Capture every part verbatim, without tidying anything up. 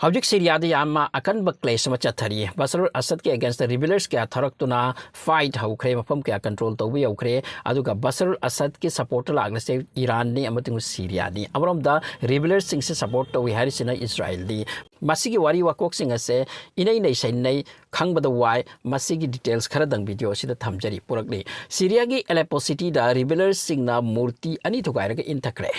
ꯍꯧꯖꯤꯛ ꯁꯤꯔꯤꯌꯥꯗ ꯌꯥꯝꯅ ꯑꯀꯟꯕ clash ꯑꯃ ꯆꯠꯊꯔꯤ꯫ ꯕꯁꯔꯨꯜ ꯑꯁꯗꯀꯤ against ꯔꯤꯕꯦꯂꯔꯁ ꯀꯌꯥ ꯊꯣꯔꯛꯇꯨꯅ fight ꯍꯧꯈ꯭ꯔꯦ, ꯃꯐꯝ ꯀꯌꯥ control ꯇꯧꯕ ꯌꯧꯈ꯭ꯔꯦ꯫ ꯑꯗꯨꯒ ꯕꯁꯔꯨꯜ ꯑꯁꯗꯀꯤ supportꯇ ꯂꯥꯛꯂꯤꯁꯦ ꯏꯔꯥꯟꯅꯤ ꯑꯃꯁꯨꯡ ꯁꯤꯔꯤꯌꯥꯅꯤ꯫ ꯑꯃꯔꯣꯝꯗ ꯔꯤꯕꯦꯂꯔꯁꯤꯡꯁꯦ support ꯇꯧꯏ ꯍꯥꯏꯔꯤꯁꯤꯅ ꯏꯁꯔꯥꯏꯜꯅꯤ꯫ ꯃꯁꯤꯒꯤ ꯋꯥꯔꯤ ꯋꯥꯀꯣꯛꯁꯤꯡ ꯑꯁꯦ ꯏꯅꯩ ꯅꯩꯁꯩꯅꯩ, ꯈꯪꯕꯗ ꯋꯥꯏ꯫ ꯃꯁꯤꯒꯤ details ꯈꯔꯗꯪ video ꯑꯁꯤꯗ ꯊꯝꯖꯔꯤ, ꯄꯨꯔꯛꯂꯤ꯫ ꯁꯤꯔꯤꯌꯥꯒꯤ ꯑꯦꯂꯦꯄꯣ cityꯗ ꯔꯤꯕꯦꯂꯔꯁꯤꯡꯅ ꯃꯨꯔꯇꯤ ꯑꯅꯤ ꯊꯨꯒꯥꯏꯔꯒ ꯏꯟꯊꯈ꯭ꯔꯦ꯫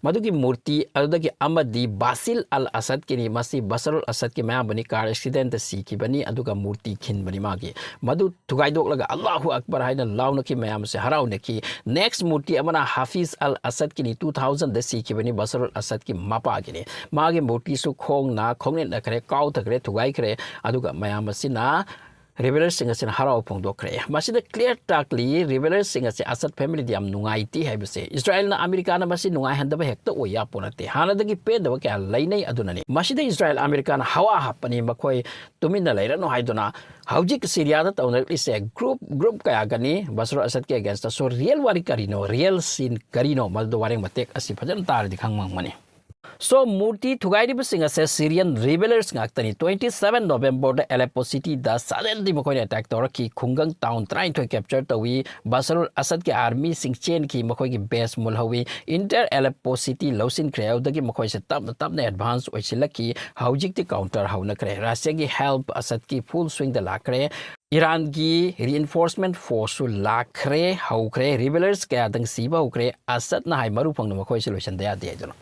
ꯃꯗꯨꯒꯤ ꯃꯨꯔꯇꯤ ꯑꯗꯨꯗꯒꯤ ꯑꯃꯗꯤ ꯕꯥꯁꯤꯜ ꯑꯜ ꯑꯁꯗꯀꯤꯅꯤ꯫ ꯃꯁꯤ ꯕꯁꯔꯨꯜ ꯑꯁꯗꯀꯤ ꯃꯌꯥꯝꯕꯅꯤ, car accidentꯇ ꯁꯤꯈꯤꯕꯅꯤ, ꯑꯗꯨꯒ ꯃꯨꯔꯇꯤ ꯈꯤꯟꯕꯅꯤ ꯃꯥꯒꯤ꯫ ꯃꯗꯨ ꯊꯨꯒꯥꯏꯗꯣꯛꯂꯒ "ꯑꯜꯂꯥꯍꯨ ꯑꯛꯕꯔ" ꯍꯥꯏꯅ ꯂꯥꯎꯅꯈꯤ, ꯃꯌꯥꯝ ꯑꯁꯤ ꯍꯔꯥꯎꯅꯈꯤ꯫ Next ꯃꯨꯔꯇꯤ ꯑꯃꯅ ꯍꯥꯐꯤꯖ ꯑꯜ ꯑꯁꯗꯀꯤꯅꯤ, two thousandꯗ ꯁꯤꯈꯤꯕꯅꯤ, ꯕꯁꯔꯨꯜ ꯑꯁꯗꯀꯤ ꯃꯄꯥꯒꯤꯅꯤ꯫ ꯃꯥꯒꯤ ꯃꯨꯔꯇꯤꯁꯨ ꯈꯣꯡꯅ ꯈꯣꯡꯅꯦꯠꯅꯈ꯭ꯔꯦ, ꯀꯥꯎꯊꯈ꯭ꯔꯦ, ꯊꯨꯒꯥꯏꯈ꯭ꯔꯦ꯫ ꯑꯗꯨꯒ ꯃꯌꯥꯝ ꯑꯁꯤꯅ ꯔꯤꯕꯦꯂꯔꯁꯤꯡ ꯑꯁꯤꯅ ꯍꯔꯥꯎ ꯐꯣꯡꯗꯣꯛꯈ꯭ꯔꯦ꯫ ꯃꯁꯤꯗ clear ꯇꯥꯛꯂꯤ, ꯔꯤꯕꯦꯂꯔꯁꯤꯡ ꯑꯁꯤ ꯑꯁꯗ familyꯗ ꯌꯥꯝ ꯅꯨꯡꯉꯥꯏꯇꯦ ꯍꯥꯏꯕꯁꯦ꯫ ꯏꯁꯔꯥꯏꯜꯅ ꯑꯃꯦꯔꯤꯀꯥꯅ ꯃꯁꯤ ꯅꯨꯡꯉꯥꯏꯍꯟꯗꯕ ꯍꯦꯛꯇ ꯑꯣꯏ ꯌꯥꯄꯣ ꯅꯠꯇꯦ꯫ ꯍꯥꯟꯅꯗꯒꯤ ꯄꯦꯟꯗꯕ ꯀꯌꯥ ꯂꯩꯅꯩ ꯑꯗꯨꯅꯅꯤ꯫ ꯃꯁꯤꯗ ꯏꯁꯔꯥꯏꯜ ꯑꯃꯦꯔꯤꯀꯥꯅ ꯍꯋꯥ ꯍꯥꯞꯄꯅꯤ, ꯃꯈꯣꯏ ꯇꯨꯃꯤꯟꯅ ꯂꯩꯔꯅꯨ ꯍꯥꯏꯗꯨꯅ꯫ ꯍꯧꯖꯤꯛ ꯁꯤꯔꯤꯌꯥꯗ ꯇꯧꯅꯔꯛꯂꯤꯁꯦ group group ꯀꯌꯥꯒꯅꯤ꯫ ꯕꯁꯔꯨꯜ ꯑꯁꯗꯀꯤ againstꯁꯨ real ꯋꯥꯔꯤ ꯀꯔꯤꯅꯣ, real scene ꯀꯔꯤꯅꯣ, ꯃꯗꯨꯗ ꯋꯥꯔꯦꯡ ꯃꯇꯦꯛ ꯑꯁꯤ ꯐꯖꯅ ꯇꯥꯔꯗꯤ ꯈꯪꯕ ꯉꯝꯒꯅꯤ꯫ So ꯃꯨꯔꯇꯤ ꯊꯨꯒꯥꯏꯔꯤꯕꯁꯤꯡ ꯑꯁꯦ Syrian rebellers ꯉꯥꯛꯇꯅꯤ꯫ Twenty seven Novemberꯗ Aleppo cityꯗ suddenly ꯃꯈꯣꯏꯅ attack ꯇꯧꯔꯛꯈꯤ꯫ ꯈꯨꯡꯒꯪ town ꯇꯔꯥꯅꯤꯊꯣꯏ capture ꯇꯧꯏ꯫ ꯕꯁꯔꯨꯜ ꯑꯁꯗꯀꯤ armyꯁꯤꯡ ꯆꯦꯟꯈꯤ, ꯃꯈꯣꯏꯒꯤ base ꯃꯨꯜꯍꯧꯏ꯫ Entire Aleppo city ꯂꯧꯁꯤꯟꯈ꯭ꯔꯦ꯫ ꯑꯗꯨꯗꯒꯤ ꯃꯈꯣꯏꯁꯦ ꯇꯞꯅ ꯇꯞꯅ advance ꯑꯣꯏꯁꯤꯜꯂꯛꯈꯤ꯫ ꯍꯧꯖꯤꯛꯇꯤ counter ꯍꯧꯅꯈ꯭ꯔꯦ꯫ Russiaꯒꯤ help ꯑꯁꯗꯀꯤ full swingꯗ ꯂꯥꯛꯈ꯭ꯔꯦ꯫ ꯏꯔꯥꯟꯒꯤ reinforcement forceꯁꯨ ꯂꯥꯛꯈ꯭ꯔꯦ, ꯍꯧꯈ꯭ꯔꯦ꯫ Rebellers ꯀꯌꯥꯗꯪ ꯁꯤꯕ ꯍꯧꯈ꯭ꯔꯦ꯫ ꯑꯁꯗꯅ ꯍꯥꯏ ꯃꯔꯨ ꯐꯪꯅ ꯃꯈꯣꯏꯁꯦ ꯂꯣꯏꯁꯤꯟꯗ ꯌꯥꯗꯦ ꯍꯥꯏꯗꯨꯅ꯫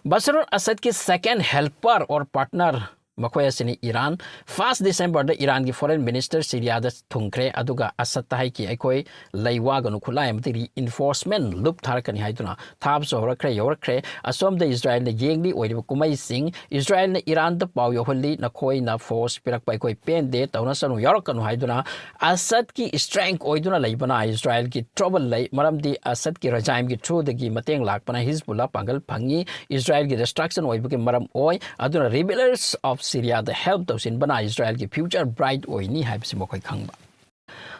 ꯕꯁꯔꯨꯜ ꯑꯁꯗꯀꯤ second helper or partner ꯃꯈꯣꯏ ꯑꯁꯤꯅꯤ ꯏꯔꯥꯟ꯫ First Decemberꯗ ꯏꯔꯥꯟꯒꯤ foreign minister ꯁꯤꯔꯤꯌꯥꯗ ꯊꯨꯡꯈ꯭ꯔꯦ, ꯑꯗꯨꯒ ꯑꯁꯗꯇ ꯍꯥꯏꯈꯤ, "ꯑꯩꯈꯣꯏ ꯂꯩ ꯋꯥꯒꯅꯨ, ꯈꯨꯠꯂꯥꯏ ꯑꯃꯗꯤ reinforcement ꯂꯨꯞ ꯊꯥꯔꯛꯀꯅꯤ" ꯍꯥꯏꯗꯨꯅ꯫ ꯊꯥꯕꯁꯨ ꯍꯧꯔꯛꯈ꯭ꯔꯦ, ꯌꯧꯔꯛꯈ꯭ꯔꯦ꯫ ꯑꯁꯣꯝꯗ ꯏꯁꯔꯥꯏꯜꯅ ꯌꯦꯡꯂꯤ ꯑꯣꯏꯔꯤꯕ ꯀꯨꯝꯍꯩꯁꯤꯡ꯫ ꯏꯁꯔꯥꯏꯜꯅ ꯏꯔꯥꯟꯗ ꯄꯥꯎ ꯌꯧꯍꯜꯂꯤ, "ꯅꯈꯣꯏꯅ force ꯄꯤꯔꯛꯄ ꯑꯩꯈꯣꯏ ꯄꯦꯟꯗꯦ, ꯇꯧꯅꯁꯅꯨ, ꯌꯥꯎꯔꯛꯀꯅꯨ" ꯍꯥꯏꯗꯨꯅ꯫ ꯑꯁꯗꯀꯤ strength ꯑꯣꯏꯗꯨꯅ ꯂꯩꯕꯅ ꯏꯁꯔꯥꯏꯜꯒꯤ trouble ꯂꯩ, ꯃꯔꯝꯗꯤ ꯑꯁꯗꯀꯤ regimeꯒꯤ throughꯗꯒꯤ ꯃꯇꯦꯡ ꯂꯥꯛꯄꯅ ꯍꯤꯖꯕꯨꯜꯂꯥ ꯄꯥꯡꯒꯜ ꯐꯪꯉꯤ꯫ ꯏꯁꯔꯥꯏꯜꯒꯤ destruction ꯑꯣꯏꯕꯒꯤ ꯃꯔꯝ ꯑꯣꯏ꯫ ꯑꯗꯨꯅ rebellers of Syriaꯗ help ꯇꯧꯁꯤꯟꯕꯅ ꯏꯁꯔꯥꯏꯜꯒꯤ future bright ꯑꯣꯏꯅꯤ ꯍꯥꯏꯕꯁꯤ ꯃꯈꯣꯏ ꯈꯪꯕ꯫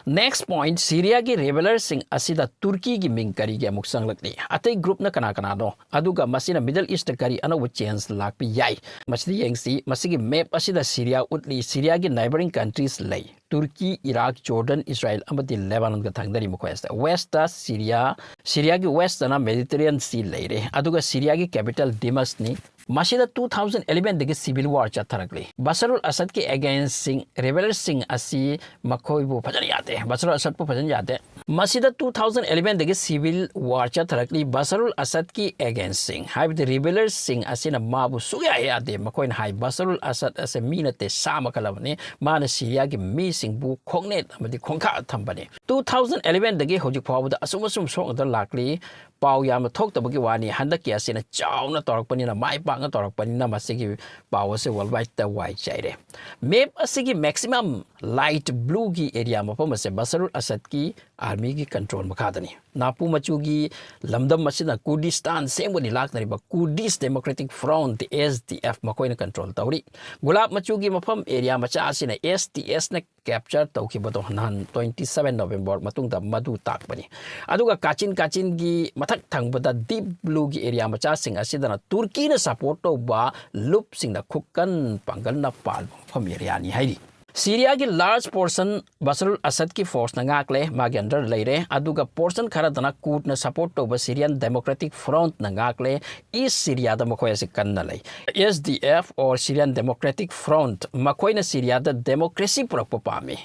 Next point, ꯁꯤꯔꯤꯌꯥꯒꯤ ꯔꯦꯕꯦꯂꯔꯁꯤꯡ ꯑꯁꯤꯗ ꯇꯨꯔꯀꯤꯒꯤ ꯃꯤꯡ ꯀꯔꯤꯒꯤ ꯑꯃꯨꯛ ꯆꯪꯂꯛꯂꯤ? ꯑꯇꯩ ꯒ꯭ꯔꯨꯞꯅ ꯀꯅꯥ ꯀꯅꯥꯅꯣ? ꯑꯗꯨꯒ ꯃꯁꯤꯅ ꯃꯤꯗꯜ ꯏꯁꯇ ꯀꯔꯤ ꯑꯅꯧꯕ ꯆꯦꯟꯖ ꯂꯥꯛꯄ ꯌꯥꯏ? ꯃꯁꯤꯗ ꯌꯦꯡꯁꯤ꯫ ꯃꯁꯤꯒꯤ ꯃꯦꯞ ꯑꯁꯤꯗ ꯁꯤꯔꯤꯌꯥ ꯎꯠꯂꯤ꯫ ꯁꯤꯔꯤꯌꯥꯒꯤ ꯅꯥꯏꯕꯔꯤꯡ ꯀꯟꯇ꯭ꯔꯤꯁ ꯂꯩ: ꯇꯨꯔꯀꯤ, ꯏꯔꯥꯛ, ꯖꯣꯔꯗꯟ, ꯏꯁꯔꯥꯏꯜ ꯑꯃꯗꯤ ꯂꯦꯕꯥꯅꯟꯒ ꯊꯪꯅꯔꯤ꯫ ꯃꯈꯣꯏ ꯑꯁꯤꯗ ꯋꯦꯁꯇ ꯁꯤꯔꯤꯌꯥ, ꯁꯤꯔꯤꯌꯥꯒꯤ ꯋꯦꯁꯇꯅ ꯃꯦꯗꯤꯇꯔꯦꯅꯤꯌꯟ ꯁꯤ ꯂꯩꯔꯦ꯫ ꯑꯗꯨꯒ ꯁꯤꯔꯤꯌꯥꯒꯤ ꯀꯦꯄꯤꯇꯦꯜ ꯗꯤꯃꯁꯅꯤ꯫ ꯃꯁꯤꯗ ꯇꯨ ꯊꯥꯎꯖꯟ ꯑꯦꯂꯦꯚꯦꯟꯗꯒꯤ ꯁꯤꯚꯤꯜ ꯋꯥꯔ ꯆꯠꯊꯔꯛꯂꯤ꯫ ꯕꯁꯔꯨꯜ ꯑꯁꯗꯀꯤ ꯑꯦꯒꯦꯟꯁꯁꯤꯡ, ꯔꯦꯕꯦꯂꯔꯁꯤꯡ ꯑꯁꯤ ꯃꯈꯣꯏꯕꯨ ꯐꯖꯅ ꯌꯥꯗꯦ꯫ ꯕꯁꯔꯨꯜ ꯑꯁꯗꯄꯨ ꯐꯖꯅ ꯌꯥꯗꯦ꯫ ꯃꯁꯤꯗ ꯇꯨ ꯊꯥꯎꯖꯟ ꯑꯦꯂꯦꯚꯦꯟꯗꯒꯤ ꯁꯤꯚꯤꯜ ꯋꯥꯔ ꯆꯠꯊꯔꯛꯂꯤ꯫ ꯕꯁꯔꯨꯜ ꯑꯁꯗꯀꯤ ꯑꯦꯒꯦꯟꯁꯁꯤꯡ, ꯍꯥꯏꯕꯗꯤ ꯔꯦꯕꯦꯂꯔꯁꯤꯡ ꯑꯁꯤꯅ ꯃꯥꯕꯨ ꯁꯨꯛꯌꯥ ꯍꯦꯛ ꯌꯥꯗꯦ꯫ ꯃꯈꯣꯏꯅ ꯍꯥꯏ, ꯕꯁꯔꯨꯜ ꯑꯁꯗ ꯑꯁꯦ ꯃꯤ ꯅꯠꯇꯦ, ꯁꯥ ꯃꯈꯜ ꯑꯃꯅꯤ꯫ ꯃꯥꯅ ꯁꯤꯔꯤꯌꯥꯒꯤ ꯃꯤꯁꯤꯡꯕꯨ ꯈꯣꯡꯅꯦꯠ ꯑꯃꯗꯤ ꯈꯣꯡꯈꯥ ꯊꯝꯕꯅꯤ꯫ ꯇꯨ ꯊꯥꯎꯖꯟ ꯑꯦꯂꯦꯚꯦꯟꯗꯒꯤ ꯍꯧꯖꯤꯛ ꯐꯥꯎꯕꯗ ꯑꯁꯨꯝ ꯑꯁꯨꯝ ꯁꯣꯛꯅꯗꯨꯅ ꯂꯥꯛꯂꯤ꯫ ꯄꯥꯎ ꯌꯥꯝꯅ ꯊꯣꯛꯇꯕꯒꯤ ꯋꯥꯅꯤ꯫ ꯍꯟꯗꯛꯀꯤ ꯑꯁꯤꯅ ꯆꯥꯎꯅ ꯇꯧꯔꯛꯄꯅꯤꯅ, ꯃꯥꯏ ꯄꯥꯛꯅ ꯇꯧꯔꯛꯄꯅꯤꯅ ꯃꯁꯤꯒꯤ ꯄꯥꯎ ꯑꯁꯦ ꯋꯥꯔꯜ ꯋꯥꯏꯗꯇ ꯋꯥꯏ ꯆꯥꯏꯔꯦ꯫ ꯃꯦꯞ ꯑꯁꯤꯒꯤ ꯃꯦꯛꯁꯤꯃꯝ ꯂꯥꯏꯠ ꯕ꯭ꯂꯨꯒꯤ ꯑꯦꯔꯤꯌꯥ ꯃꯐꯝ ꯑꯁꯦ ꯕꯁꯔꯨꯜ ꯑꯁꯗꯀꯤ ꯑꯥꯔꯃꯤꯒꯤ ꯀꯟꯇ꯭ꯔꯣꯜ ꯃꯈꯥꯗꯅꯤ꯫ ꯅꯥꯄꯨ ꯃꯆꯨꯒꯤ ꯂꯝꯗꯝ ꯑꯁꯤꯅ ꯀꯨꯔꯗꯤꯁꯇꯥꯟ ꯁꯦꯝꯒꯅꯤ ꯂꯥꯛꯅꯔꯤꯕ ꯀꯨꯔꯗꯤꯁ ꯗꯦꯃꯣꯀ꯭ꯔꯦꯇꯤꯛ ꯐ꯭ꯔꯣꯟꯠ, ꯑꯦꯁ ꯗꯤ ꯑꯦꯐ, ꯃꯈꯣꯏꯅ ꯀꯟꯇ꯭ꯔꯣꯜ ꯇꯧꯔꯤ꯫ ꯒꯨꯂꯥꯞ ꯃꯆꯨꯒꯤ ꯃꯐꯝ ꯑꯦꯔꯤꯌꯥ ꯃꯆꯥ ꯑꯁꯤꯅ ꯑꯦꯁ ꯗꯤ ꯑꯦꯁꯅ ꯀꯦꯞꯆꯔ ꯇꯧꯈꯤꯕꯗꯣ ꯅꯍꯥꯟ ꯇ꯭ꯋꯦꯟꯇꯤ ꯁꯚꯦꯟ ꯅꯣꯕꯦꯝꯕꯔ ꯃꯇꯨꯡꯗ ꯃꯗꯨ ꯇꯥꯛꯄꯅꯤ꯫ ꯑꯗꯨꯒ ꯀꯥꯆꯤꯟ ꯀꯥꯆꯤꯟꯒꯤ ꯃꯊꯛ ꯊꯪꯕꯗ ꯗꯤꯞ ꯕ꯭ꯂꯨꯒꯤ ꯑꯦꯔꯤꯌꯥ ꯃꯆꯥꯁꯤꯡ ꯑꯁꯤꯗꯅ ꯇꯨꯔꯀꯤꯅ ꯁꯄꯣꯔꯠ ꯇꯧꯕ ꯂꯨꯞꯁꯤꯡꯅ ꯈꯨꯀꯟ ꯄꯥꯡꯒꯜꯅ ꯄꯥꯟꯕ ꯃꯐꯝ ꯑꯦꯔꯤꯌꯥꯅꯤ ꯍꯥꯏꯔꯤ꯫ ꯁꯤꯔꯤꯌꯥꯒꯤ ꯂꯥꯔꯖ ꯄꯣꯔꯁꯟ ꯕꯁꯔꯨꯜ ꯑꯁꯗꯀꯤ ꯐꯣꯔꯁꯅ ꯉꯥꯛꯂꯦ, ꯃꯥꯒꯤ ꯑꯟꯗꯔ ꯂꯩꯔꯦ, ꯑꯗꯨꯒ ꯄꯣꯔꯁꯟ ꯈꯔꯗꯅ ꯀꯨꯔꯗꯅ ꯁꯄꯣꯔꯠ ꯇꯧꯕ ꯁꯤꯔꯤꯌꯟ ꯗꯦꯃꯣꯀ꯭ꯔꯦꯇꯤꯛ ꯐ꯭ꯔꯣꯟꯠꯅ ꯉꯥꯛꯂꯦ꯫ ꯏꯁ ꯁꯤꯔꯤꯌꯥꯗ ꯃꯈꯣꯏ ꯑꯁꯤ ꯀꯟꯅ ꯂꯩ꯫ S D F or Syrian democratic front, ꯃꯈꯣꯏꯅ ꯁꯤꯔꯤꯌꯥꯗ ꯗꯦꯃꯣꯀ꯭ꯔꯦꯁꯤ ꯄꯨꯔꯛꯄ ꯄꯥꯝꯃꯤ,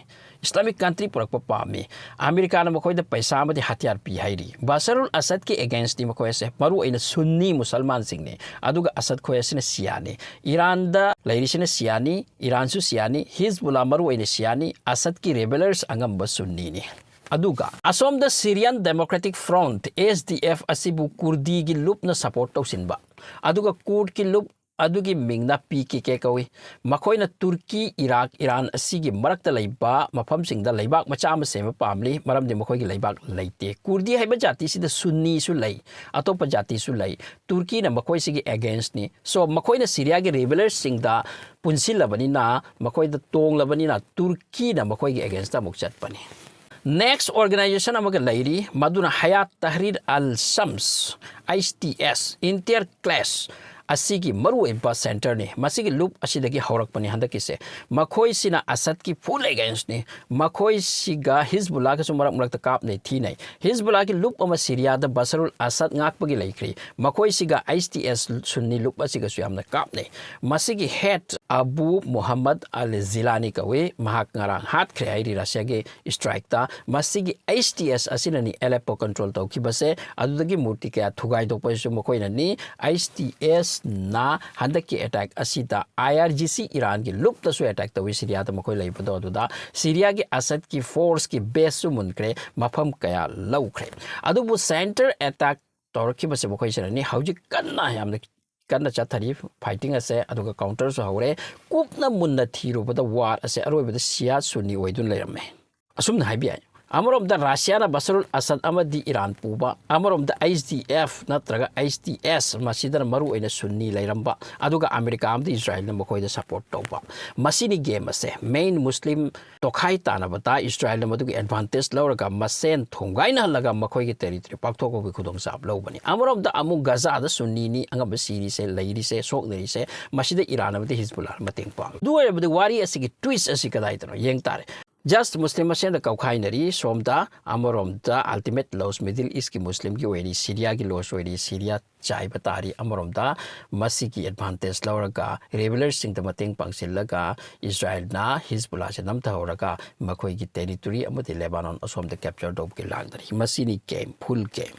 ꯏꯁꯂꯥꯃꯤꯛ ꯀꯟꯇ꯭ꯔꯤ ꯄꯨꯔꯛꯄ ꯄꯥꯝꯃꯤ꯫ ꯑꯃꯦꯔꯤꯀꯥꯅ ꯃꯈꯣꯏꯗ ꯄꯩꯁꯥ ꯑꯃꯗꯤ ꯍꯊꯤꯌꯥꯔ ꯄꯤ ꯍꯥꯏꯔꯤ꯫ ꯕꯁꯔꯨꯜ ꯑꯁꯗꯀꯤ ꯑꯦꯒꯦꯟꯁꯇꯤ ꯃꯈꯣꯏ ꯑꯁꯦ ꯃꯔꯨ ꯑꯣꯏꯅ ꯁꯨꯟꯅꯤ ꯃꯨꯁꯜꯃꯥꯟꯁꯤꯡꯅꯤ, ꯑꯗꯨꯒ ꯑꯁꯗ ꯈꯣꯏ ꯑꯁꯤꯅ ꯁꯤꯌꯥꯅꯤ꯫ ꯏꯔꯥꯟꯗ ꯂꯩꯔꯤꯁꯤꯅ ꯁꯤꯌꯥꯅꯤ, ꯏꯔꯥꯟꯁꯨ ꯁꯤꯌꯥꯅꯤ, ꯍꯤꯖꯕꯨꯂꯥ ꯃꯔꯨ ꯑꯣꯏꯅ ꯁꯤꯌꯥꯅꯤ, ꯑꯁꯗꯀꯤ ꯔꯦꯕꯦꯂꯔꯁ ꯑꯉꯝꯕ ꯁꯨꯟꯅꯤꯅꯤ꯫ ꯑꯗꯨꯒ ꯑꯁꯣꯝꯗ ꯁꯤꯔꯤꯌꯟ ꯗꯦꯃꯣꯀ꯭ꯔꯦꯇꯤꯛ ꯐ꯭ꯔꯣꯟꯠ, ꯑꯦꯁ ꯗꯤ ꯑꯦꯐ, ꯑꯁꯤꯕꯨ ꯀꯨꯔꯗꯤꯒꯤ ꯂꯨꯞꯅ ꯁꯄꯣꯔꯠ ꯇꯧꯁꯤꯟꯕ, ꯑꯗꯨꯒ ꯀꯨꯔꯗꯀꯤ ꯂꯨꯞ ꯑꯗꯨꯒꯤ ꯃꯤꯡꯅ ꯄꯤ ꯀꯦ ꯀꯦ ꯀꯧꯏ꯫ ꯃꯈꯣꯏꯅ ꯇꯨꯔꯀꯤ, ꯏꯔꯥꯛ, ꯏꯔꯥꯟ ꯑꯁꯤꯒꯤ ꯃꯔꯛꯇ ꯂꯩꯕ ꯃꯐꯝꯁꯤꯡꯗ ꯂꯩꯕꯥꯛ ꯃꯆꯥ ꯑꯃ ꯁꯦꯝꯕ ꯄꯥꯝꯂꯤ, ꯃꯔꯝꯗꯤ ꯃꯈꯣꯏꯒꯤ ꯂꯩꯕꯥꯛ ꯂꯩꯇꯦ꯫ ꯀꯨꯔꯗꯤ ꯍꯥꯏꯕ ꯖꯥꯇꯤꯁꯤꯗ ꯁꯨꯟꯅꯤꯁꯨ ꯂꯩ, ꯑꯇꯣꯞꯄ ꯖꯥꯇꯤꯁꯨ ꯂꯩ꯫ ꯇꯨꯔꯀꯤꯅ ꯃꯈꯣꯏꯁꯤꯒꯤ ꯑꯦꯒꯦꯟꯁꯅꯤ꯫ So, ꯃꯈꯣꯏꯅ ꯁꯤꯔꯤꯌꯥꯒꯤ ꯔꯦꯕꯦꯂꯔꯁꯤꯡꯗ ꯄꯨꯟꯁꯤꯜꯂꯕꯅꯤꯅ, ꯃꯈꯣꯏꯗ ꯇꯣꯡꯂꯕꯅꯤꯅ, ꯇꯨꯔꯀꯤꯅ ꯃꯈꯣꯏꯒꯤ ꯑꯦꯒꯦꯟꯁꯇ ꯑꯃꯨꯛ ꯆꯠꯄꯅꯤ꯫ Next organization ꯑꯃꯒ ꯂꯩꯔꯤ, ꯃꯗꯨꯅ Hayat Tahrir al-Shams, H T S, Inter Clash ꯑꯁꯤꯒꯤ ꯃꯔꯨꯑꯣꯏꯕ centreꯅꯤ꯫ ꯃꯁꯤꯒꯤ ꯂꯨꯞ ꯑꯁꯤꯗꯒꯤ ꯍꯧꯔꯛꯄꯅꯤ ꯍꯟꯗꯛꯀꯤꯁꯦ꯫ ꯃꯈꯣꯏꯁꯤꯅ ꯑꯁꯗꯀꯤ full againstꯅꯤ꯫ ꯃꯈꯣꯏꯁꯤꯒ ꯍꯤꯖꯕꯨꯜꯂꯥꯒꯁꯨ ꯃꯔꯛ ꯃꯔꯛꯇ ꯀꯥꯞꯅꯩ, ꯊꯤꯅꯩ꯫ ꯍꯤꯖꯕꯨꯜꯂꯥꯒꯤ ꯂꯨꯞ ꯑꯃ ꯁꯤꯔꯤꯌꯥꯗ ꯕꯁꯔꯨꯜ ꯑꯁꯗ ꯉꯥꯛꯄꯒꯤ ꯂꯩꯈ꯭ꯔꯤ꯫ ꯃꯈꯣꯏꯁꯤꯒ H T S ꯁꯨꯟꯅꯤ ꯂꯨꯞ ꯑꯁꯤꯒꯁꯨ ꯌꯥꯝꯅ ꯀꯥꯞꯅꯩ꯫ ꯃꯁꯤꯒꯤ head ꯑꯕꯨ ꯃꯨꯍꯝꯃꯗ ꯑꯜ ꯖꯤꯂꯥꯅꯤ ꯀꯧꯏ꯫ ꯃꯍꯥꯛ ꯉꯔꯥꯡ ꯍꯥꯠꯈ꯭ꯔꯦ ꯍꯥꯏꯔꯤ ꯔꯁꯤꯌꯥꯒꯤ strikeꯇ꯫ ꯃꯁꯤꯒꯤ H T S ꯑꯁꯤꯅꯅꯤ Aleppo control ꯇꯧꯈꯤꯕꯁꯦ꯫ ꯑꯗꯨꯗꯒꯤ ꯃꯨꯔꯇꯤ ꯀꯌꯥ ꯊꯨꯒꯥꯏꯗꯣꯛꯄꯁꯤꯁꯨ ꯃꯈꯣꯏꯅꯅꯤ꯫ H T Sꯅ ꯍꯟꯗꯛꯀꯤ attack ꯑꯁꯤꯗ I R G C ꯏꯔꯥꯟꯒꯤ ꯂꯨꯞꯇꯁꯨ attack ꯇꯧꯏ, ꯁꯤꯔꯤꯌꯥꯗ ꯃꯈꯣꯏ ꯂꯩꯕꯗꯣ꯫ ꯑꯗꯨꯗ ꯁꯤꯔꯤꯌꯥꯒꯤ ꯑꯁꯗꯀꯤ forceꯀꯤ baseꯁꯨ ꯃꯨꯟꯈ꯭ꯔꯦ, ꯃꯐꯝ ꯀꯌꯥ ꯂꯧꯈ꯭ꯔꯦ꯫ ꯑꯗꯨꯕꯨ center attack ꯇꯧꯔꯛꯈꯤꯕꯁꯦ ꯃꯈꯣꯏꯁꯤꯅꯅꯤ ꯍꯧꯖꯤꯛ ꯀꯟꯅ, ꯌꯥꯝꯅ ꯀꯟꯅ ꯆꯠꯊꯔꯤ fighting ꯑꯁꯦ꯫ ꯑꯗꯨꯒ counterꯁꯨ ꯍꯧꯔꯦ꯫ ꯀꯨꯞꯅ ꯃꯨꯟꯅ ꯊꯤꯔꯨꯕꯗ war ꯑꯁꯦ ꯑꯔꯣꯏꯕꯗ ꯁꯤꯌꯥ ꯁꯨꯟꯅꯤ ꯑꯣꯏꯗꯨꯅ ꯂꯩꯔꯝꯃꯦ꯫ ꯑꯁꯨꯝꯅ ꯍꯥꯏꯕ ꯌꯥꯏ꯫ ꯑꯃꯔꯣꯝꯗ ꯔꯁꯤꯌꯥꯅ ꯕꯁꯔꯨꯜ ꯑꯁꯗ ꯑꯃꯗꯤ ꯏꯔꯥꯟ ꯄꯨꯕ, ꯑꯃꯔꯣꯝꯗ H D F ꯅꯠꯇ꯭ꯔꯒ H T S, ꯃꯁꯤꯗꯅ ꯃꯔꯨꯑꯣꯏꯅ ꯁꯨꯟꯅꯤ ꯂꯩꯔꯝꯕ, ꯑꯗꯨꯒ ꯑꯃꯦꯔꯤꯀꯥ ꯑꯃꯗꯤ ꯏꯁꯔꯥꯏꯜꯅ ꯃꯈꯣꯏꯗ support ꯇꯧꯕ꯫ ꯃꯁꯤꯅꯤ game ꯑꯁꯦ꯫ Main ꯃꯨꯁꯂꯤꯝ ꯇꯣꯈꯥꯏ ꯇꯥꯅꯕꯗ ꯏꯁꯔꯥꯏꯜꯅ ꯃꯗꯨꯒꯤ advantage ꯂꯧꯔꯒ ꯃꯁꯦꯟ ꯊꯣꯡꯒꯥꯏꯅꯍꯜꯂꯒ ꯃꯈꯣꯏꯒꯤ territory ꯄꯥꯛꯊꯣꯛꯄꯒꯤ ꯈꯨꯗꯣꯡꯆꯥꯕ ꯂꯧꯕꯅꯤ꯫ ꯑꯃꯔꯣꯝꯗ ꯑꯃꯨꯛ ꯒꯖꯥꯗ ꯁꯨꯟꯅꯤꯅꯤ ꯑꯉꯝꯕ ꯁꯤꯔꯤꯁꯦ, ꯂꯩꯔꯤꯁꯦ, ꯁꯣꯛꯅꯔꯤꯁꯦ, ꯃꯁꯤꯗ ꯏꯔꯥꯟ ꯑꯃꯗꯤ ꯍꯤꯖꯕꯨꯜꯂꯥꯅ ꯃꯇꯦꯡ ꯄꯥꯡ꯫ ꯑꯗꯨ ꯑꯣꯏꯔꯕꯗꯤ ꯋꯥꯔꯤ ꯑꯁꯤꯒꯤ twist ꯑꯁꯤ ꯀꯗꯥꯏꯗꯅꯣ ꯌꯦꯡ ꯇꯥꯔꯦ꯫ Just ꯃꯨꯁꯂꯤꯝ ꯃꯁꯦꯟꯗ ꯀꯧꯈꯥꯏꯅꯔꯤ, ꯁꯣꯝꯗ ꯑꯃꯔꯣꯝꯗ ultimate loss Middle Eastꯀꯤ ꯃꯨꯁꯂꯤꯝꯒꯤ ꯑꯣꯏꯔꯤ, ꯁꯤꯔꯤꯌꯥꯒꯤ loss ꯑꯣꯏꯔꯤ, ꯁꯤꯔꯤꯌꯥ ꯆꯥꯏꯕ ꯇꯥꯔꯤ꯫ ꯑꯃꯔꯣꯝꯗ ꯃꯁꯤꯒꯤ advantage ꯂꯧꯔꯒ rebelꯁꯤꯡꯗ ꯃꯇꯦꯡ ꯄꯥꯡꯁꯤꯜꯂꯒ ꯏꯁꯔꯥꯏꯜꯅ ꯍꯤꯖꯕꯨꯜꯂꯥꯁꯦ ꯅꯝꯊꯍꯧꯔꯒ ꯃꯈꯣꯏꯒꯤ territory ꯑꯃꯗꯤ ꯂꯦꯕꯥꯅꯣꯟ ꯑꯁꯣꯝꯗ capture ꯇꯧꯕꯒꯤ ꯂꯥꯡꯗꯅꯤ꯫ ꯃꯁꯤꯅꯤ game, full game꯫